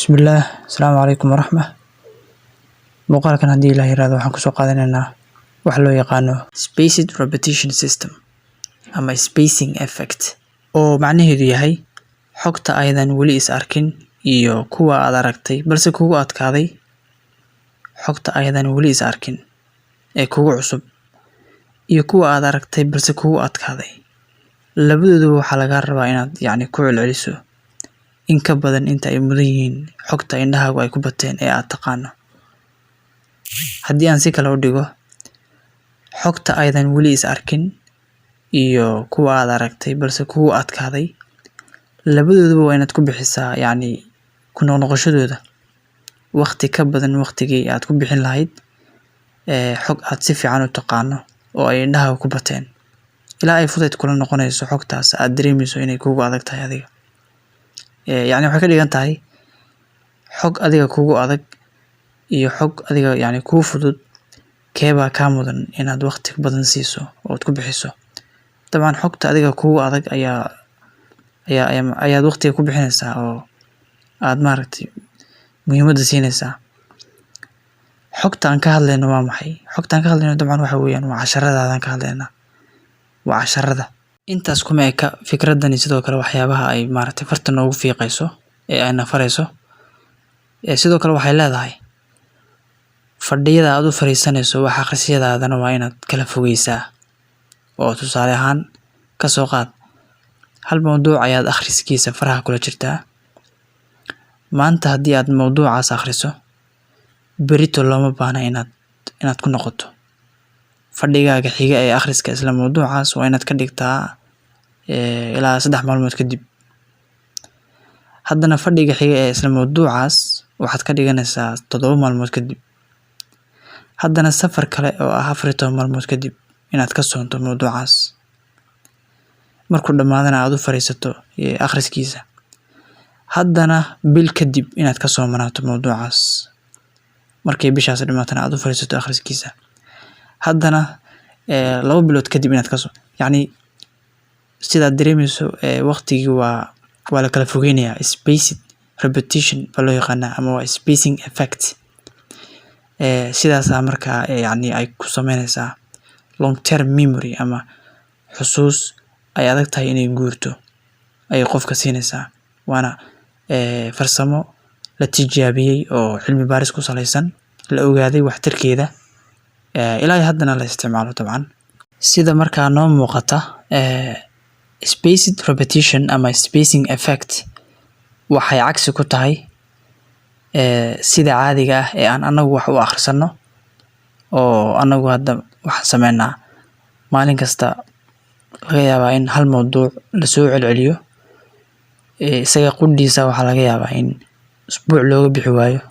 Bismillaah, asalaamu calaykum waraxma. Muuqaalkan, haddii Ilaah yiraahdo, waxaan kusoo qaadanaynaa wax loo yaqaano spaced repetition system ama spacing effect, oo macnaheedu yahay xogta aydan weli is arkin iyo kuwa aad aragtay balse kugu adkaaday. Xogta aydan weli is arkin ee kugu cusub iyo kuwa aad aragtay balse kugu adkaaday, labadooduba waxaa lagaa rabaa inaad yacni ku celceliso in ka badan inta ay mudan yihiin xogta indhahaagu ay ku bateen ee aad taqaano. Haddii aan si kale u dhigo, xogta aydan weli is arkin iyo kuwa aad aragtay balse kugu adkaaday, labadooduba waa inaad ku bixisaa, yacni, ku noqnoqoshadooda waqti ka badan waqtigii aad ku bixin lahayd xog aad si fiican u taqaano oo ay indhahaaga ku bateen, ilaa ay fudayd kula noqonayso xogtaas aad dareemayso inay kugu adag tahay adiga. Yacni, waxay ka dhigan tahay xog adiga kugu adag iyo xog adiga, yacni, kuu fudud, keebaa kaa mudan inaad waqti badan siiso ood ku bixiso? Dabcan, xogta adiga kugu adag ayaa ayaad waqtiga ku bixinaysaa oo aad, maaragtay, muhiimadda siinaysaa. Xogta aan ka hadlayno waa maxay? Xogta aan ka hadlayno dabcan waxa weeyaan waa casharadaadaan ka hadlaynaa, waa casharada. Intaas kuma eka fikradani. Sidoo kale, waxyaabaha ay, maaragtay, farta noogu fiiqayso ee ayna farayso, sidoo kale waxay leedahay fadhiyada aad u fariisanayso wax akhrisyadaadana waa inaad kala fogeysaa. Oo tusaale ahaan, ka soo qaad hal mawduuc ayaad akhriskiisa faraha kula jirtaa maanta. Haddii aad mawduucaas akhriso, berito looma baahna inaad ku noqoto. Fadhigaaga xiga ee akhriska isla mawduucaas waa inaad ka dhigtaa ilaa 3 maalmood kadib. Haddana fadhiga xiga ee isla mawduucaas waxaad ka dhiganaysaa 7 maalmood kadib. Haddana safar kale oo ah 14 maalmood kadib inaad ka soonto mawduucaas. Markuu dhammaadana aad u fariisato akhriskiisa. Haddana bil kadib inaad ka soomanaato mawduucaas. Markay bishaas dhamaatana aad u fariisato akhriskiisa. Haddana 2 bilood kadib inaad ka soo, yacni, sidaad dareemayso, waqtigii waa la kala fogeynayaa. Spaced repetition baa loo yaqaanaa ama waa spacing effect. Sidaasaa markaa, yacni, ay ku sameynaysaa long term memory ama xusuus ay adag tahay inay guurto ayay qofka siinaysaa. Waana farsamo la tijaabiyey oo cilmi baaris ku saleysan, la ogaaday waxtarkeeda, ilaa iyo haddana la isticmaalo dabcan. Sida markaa noo muuqata, spaced repetition ama spacing effect waxay cagsi ku tahay sida caadiga ah ee aan anagu wax u akhrisano. Oo anagu hadda waxaan sameynaa, maalin kasta laga yaabaa in hal mawduuc lasoo celceliyo. Isaga qudhiisa waxaa laga yaabaa in usbuuc looga bixi waayo.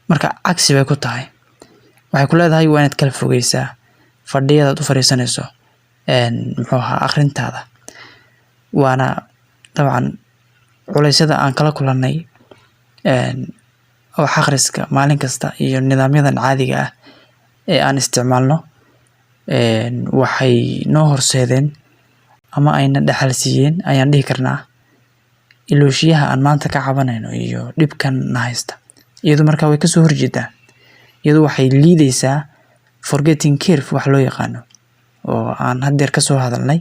Marka cagsi bay ku tahay. Waxay ku leedahay waa inaad kala fogeysaa fadhiyada aad u fariisanayso, muxuu ahaa, akhrintaada. Waana dabcan culeysyada aan kala kulannay wax akhriska maalin kasta iyo nidaamyadan caadiga ah ee aan isticmaalno. Waxay noo horseedeen ama ayna dhaxal siiyeen, ayaan dhihi karnaa, ilooshiyaha aan maanta ka cabanayno iyo dhibkan na haysta. Iyadu markaa way kasoo horjeedaa. Iyadu waxay liidaysaa forgetting curve wax loo yaqaano oo aan haddeer kasoo hadalnay.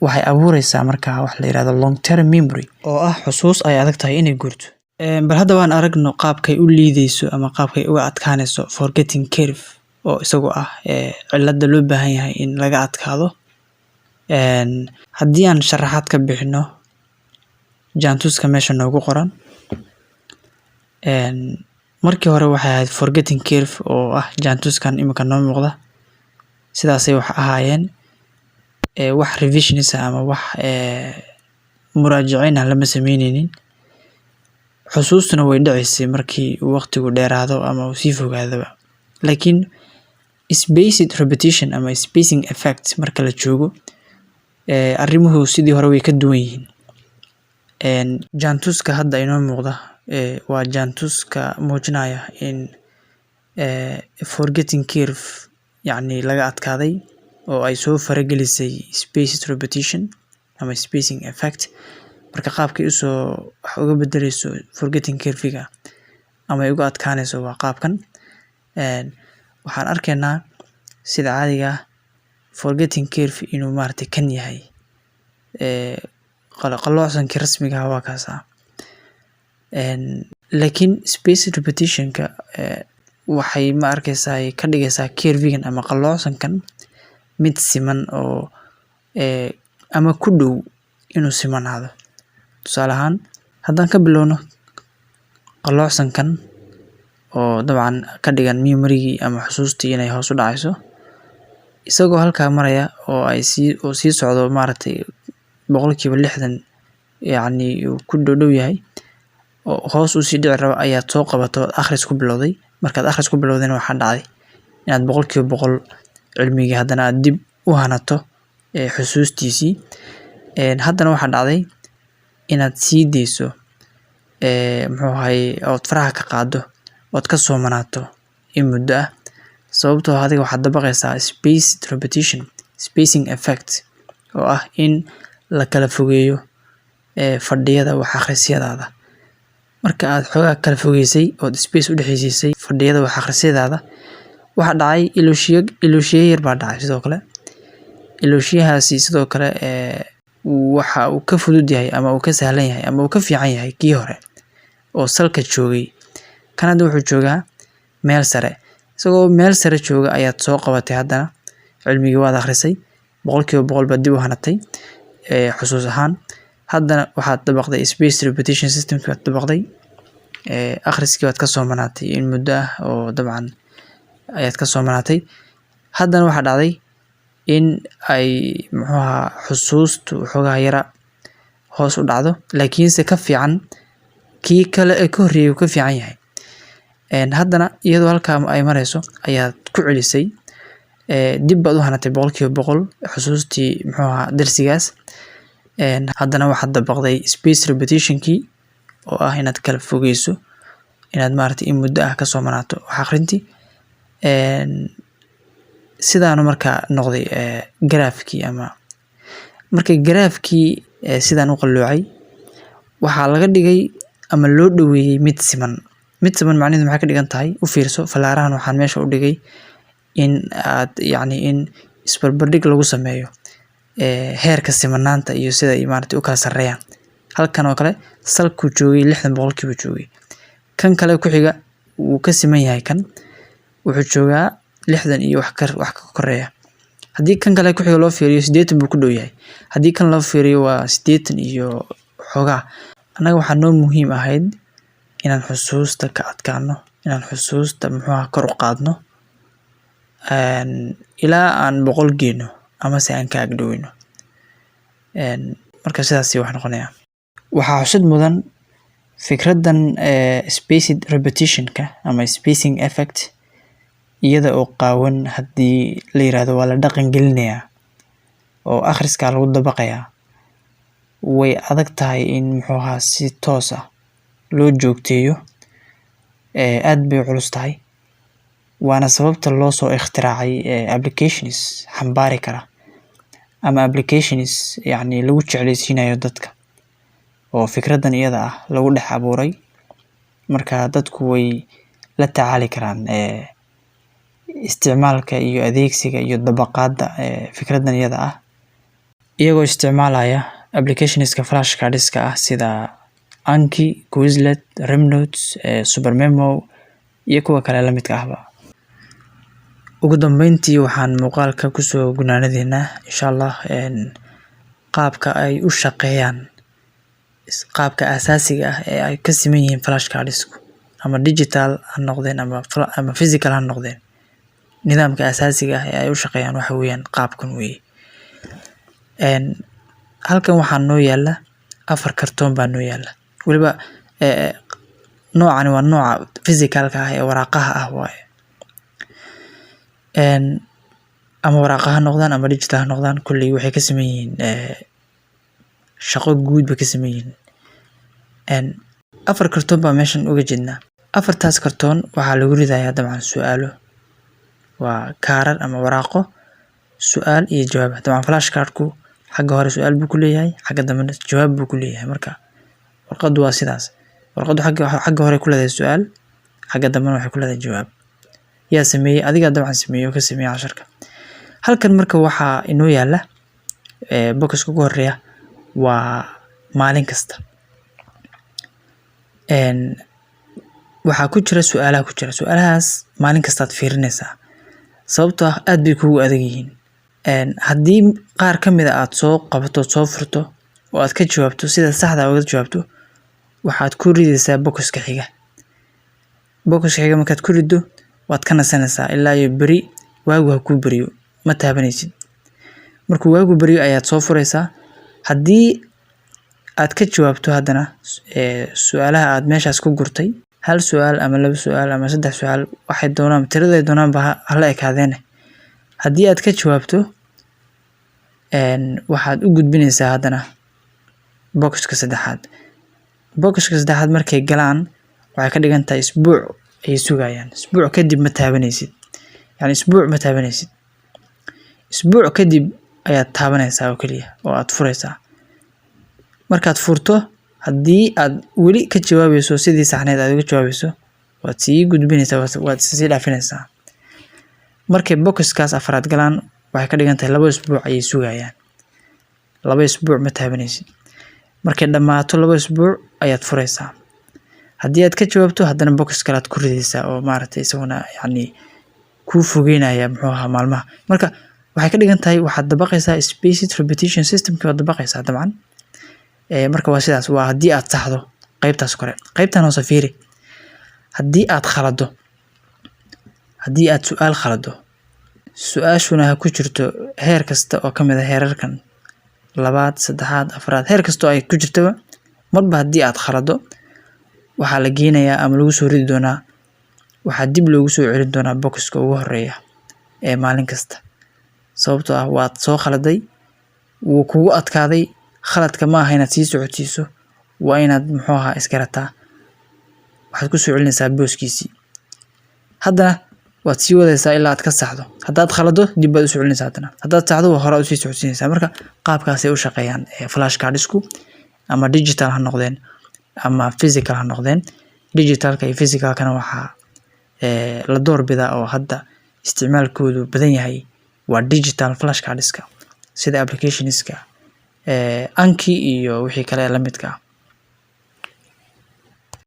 Waxay abuureysaa markaa wax la yirahdo long term memory, oo ah xusuus ay adag tahay inay guurto. Bal hadda waan aragno qaabkay u liideyso ama qaabkay uga adkaanayso forgetting curve, oo isagu ah cilada loo baahan yahay in laga adkaado. Haddii aan sharaxaad ka bixino jaantuska meesha noogu qoran, markii hore waxay ahayd forgetting curve, oo ah jaantuskan imika noo muuqda. Sidaasay wax ahaayeen, wax revisions ama wax muraajaceyn ah lama sameyneynin. Xusuustuna way dhaceysay markii uu waqtigu dheeraado ama uu sii fogaadaba. Laakiin spaced repetition ama spacing effect marka la joogo, arrimuhu sidii hore way ka duwan yihiin. Jaantuska hadda inoo muuqda waa jaantuska muujinaya in forgetting curve, yacni, laga adkaaday oo ay soo faragelisay spaced repetition ama spacing effect. Marka qaabkay usoo wax uga bedeleyso forgetting curve-ga ama ay uga adkaanayso waa qaabkan. Waxaan arkaynaa sida caadiga ah forgetting curve inuu maaragtay kan yahay qalloocsankii rasmiga ah, waa kaas ah. Laakiin spaced repetition-ka waxay, ma arkaysaa, ka dhigaysaa curve-gan ama qalloocsankan mid siman oo ama ku dhow inuu simanaado. Tusaale ahaan, haddaan ka bilowno qalloocsankan oo dabcan ka dhigan memory-gii ama xusuustii inay hoos u dhacayso, isagoo halkaa maraya oo ay sii oo sii socdo, maaragtay, 60% yacni uu ku dhow dhow yahay oo hoos u sii dhici rabo, ayaad soo qabato, akhris ku bilowday. Markaad akhris ku bilowdayna, waxaa dhacday inaad 100% cilmigii haddana aad dib u hanato xusuustiisii. Haddana waxaa dhacday inaad sii dayso, muxuu ahay, ood faraha ka qaado, ood ka soomanaato in muddo ah, sababtoo ah adiga waxaad dabaqaysaa spaced repetition, spacing effect, oo ah in la kala fogeeyo fadhiyada wax akhrisyadaada. Marka aad xoogaa kala fogeysay ood space u dhexeysiisay fadhiyada wax akhrisyadaada, waxaa dhacay ilooshiyo, ilooshiyo yar baa dhacay. Sidoo kale ilooshiyahaasi sidoo kale waxa uu ka fudud yahay ama uu ka sahlan yahay ama uu ka fiican yahay kii hore oo salka joogay. Kan hadda wuxuu joogaa meel sare. Isagoo meel sare jooga ayaad soo qabatay haddana cilmigii, waad akhrisay, 100% baad dib u hanatay xusuus ahaan. Haddana waxaad dabaqday space repetition system-ki baad dabaqday, akhriskii baad ka soomanaatay in muddo ah oo dabcan ayaad ka soomanaatay. Haddana waxaa dhacday in ay, muxuu ahaa, xusuustu xoogaa yara hoos u dhacdo, laakiinse ka fiican kii kale ee ka horreeyay uu ka fiican yahay. Haddana iyadoo halkaa ay mareyso ayaad ku celisay, dib baad u hanatay 100% xusuustii, muxuu ahaa, darsigaas. Haddana waxaad dabaqday space repetition-kii oo ah inaad kala fogeyso, inaad, maaragtay, in muddo ah ka soomanaato wax akhrintii. Sidaanu markaa noqday garaafkii, ama marka garaafkii sidaan u qalloocay, waxaa laga dhigay ama loo dhoweeyey mid siman. Mid siman macnaheedu maxay ka dhigan tahay? U fiirso fallaarahan waxaan meesha u dhigay in aad, yacni, in isbarbardhig lagu sameeyo heerka simanaanta iyo sida ay, maaragtay, u kala sarreeyaan. Halkan oo kale salkuu joogay, 60% joogay. Kan kale ku xiga wuu ka siman yahay, kan wuxuu joogaa 60 iyo wax ka koreeya. Haddii kan kale ku xiga loo fiiriyo, 80 buu ku dhow yahay. Haddii kan loo fiiriyo, waa 80 iyo xoogaa. Annaga waxaa noo muhiim ahayd inaan xusuusta ka adkaano, inaan xusuusta, muxuu ahaa, kor u qaadno ilaa aan 100 geyno amase aan ka agdhoweyno. Marka sidaasi wax noqonaya. Waxaa xusid mudan fikraddan spaced repetition-ka ama spacing effect, iyada oo qaawan haddii la yiraahdo waa la dhaqan gelinayaa oo akhriskaa lagu dabaqayaa, way adag tahay in, muxuu ahaa, si toos ah loo joogteeyo. Aad bay u culus tahay, waana sababta loo soo ikhtiraacay applications xambaari kara ama applications, yacni, lagu jeclaysiinayo dadka oo fikraddan iyada ah lagu dhex abuuray. Marka dadku way la tacaali karaan isticmaalka iyo adeegsiga iyo dabaqaadda fikraddan iyada ah, iyagoo isticmaalaya applications-ka flashcards-ka ah sida Anki, Quizlet, Remnotes, Supermemo iyo kuwa kale la midka ahba. Ugu dambeyntii, waxaan muuqaalka kusoo gunaanadeynaa, insha Allah, qaabka ay u shaqeeyaan, qaabka aasaasiga ah ee ay ka siman yihiin flashcards-ku, ama digital ha noqdeen ama physical ha noqdeen. Nidaamka aasaasiga ah ee ay u shaqeeyaan waxa weeyaan qaabkan weeye. Halkan waxaa noo yaala afar kartoon baa noo yaala. Weliba noocani waa nooca physical-ka ah ee waraaqaha ah waaye. Ama waraaqa ha noqdaan ama digital ha noqdaan, kulley waxay ka siman yihiin shaqo guud bay ka siman yihiin. Afar kartoon baa meeshan uga jeednaa. Afartaas kartoon waxaa lagu ridayaa dabcan su'aalo. Waa kaarar ama waraaqo su'aal iyo jawaab. Dabcan flashcard-ku Xagga hore su-aal buu ku leeyahay, xagga dambena jawaab buu ku leeyahay. Marka warqaddu waa sidaas. Warqaddu xagga hore ku leedahay su-aal, xagga dambena waxay ku leedahay jawaab. Yaa sameeyey? Adigaa dabcan sameeyey oo ka sameeyey casharka halkan. Marka waxaa inoo yaala boxka ugu horeeya waa maalin kasta. Waxaa ku jira su-aalaha ku jira. Su-aalahaas maalin kastaad fiirinaysaa, sababtoo ah aad bay kugu adag yihiin. Haddii qaar ka mid a aad soo qabato, soo furto oo aad ka jawaabto, sida saxda uga jawaabto, waxaad ku ridaysaa boxka xiga. Boxka xiga markaad ku riddo, waad ka nasanaysaa ilaa iyo beri waagu ha kuu beriyo, ma taabanaysid. Markuu waagu beriyo ayaad soo furaysaa. Haddii aad ka jawaabto haddana su-aalaha aad meeshaas ku gurtay, hal su-aal ama laba su-aal ama saddex su-aal, waxay doonaan, tiraday doonaanba hala ekaadeene, haddii aad ka jawaabto, waxaad u gudbinaysaa haddana boxka saddexaad. Boxka saddexaad markay galaan, waxay ka dhigan tahay isbuuc ayay sugayaan. Isbuuc kadib ma taabanaysid, yani isbuuc ma taabanaysid. Isbuuc kadib ayaad taabanaysaa oo keliya oo aad furaysaa. Markaad furto, haddii aad weli ka jawaabayso, sidii saxneed aad uga jawaabayso, waad sii gudbinaysaa, waad sii dhaafinaysaa. Markay boxkaas afraad galaan, waxay ka dhigan tahay 2 isbuuc ayay sugayaan. 2 isbuuc ma taabanaysid. Markay dhammaato 2 isbuuc ayaad furaysaa. Haddii aad ka jawaabto, haddana box kale aad ku ridaysaa oo maaragtay isaguna yacni kuu fogeynaya, muxuu ahaa, maalmaha. Marka waxay ka dhigan tahay waxaad dabaqaysaa spaced repetition systemki waad dabaqaysaa dabcan. Marka waa sidaas, waa haddii aad saxdo qaybtaas kore. Qaybtan hoose fiiri. Haddii aad khalado, haddii aad su-aal khalado, su-aashuna ha ku jirto heer kasta oo ka mid a heerarkan, labaad, saddexaad, afraad, heer kasta oo ay ku jirtaba, marba haddii aad khalado, waxaa la geenayaa ama lagu soo ridi doonaa, waxaa dib loogu soo celin doonaa boxka ugu horeeya ee maalin kasta, sababtoo ah waad soo khaladay, wuu kugu adkaaday. Khaladka ma aha inaad sii socodsiiso, waa inaad, muxuu ahaa, isgarataa. Waxaad ku soo celinaysaa booskiisii. Haddana waad sii wadaysaa ilaa aad ka saxdo. Haddaad khalado, dib baad usoo celinaysaa. Haddana haddaad saxdo, waa hore usii socodsiinaysaa. Marka qaabkaasay u shaqeeyaan flash cardsku, ama digital ha noqdeen ama physical ha noqdeen. Digitalka iyo physicalkana waxaa la doorbidaa oo hadda isticmaalkoodu badan yahay waa digital flash cardska, sida applicationska Anki iyo wixii kale ee la midka ah.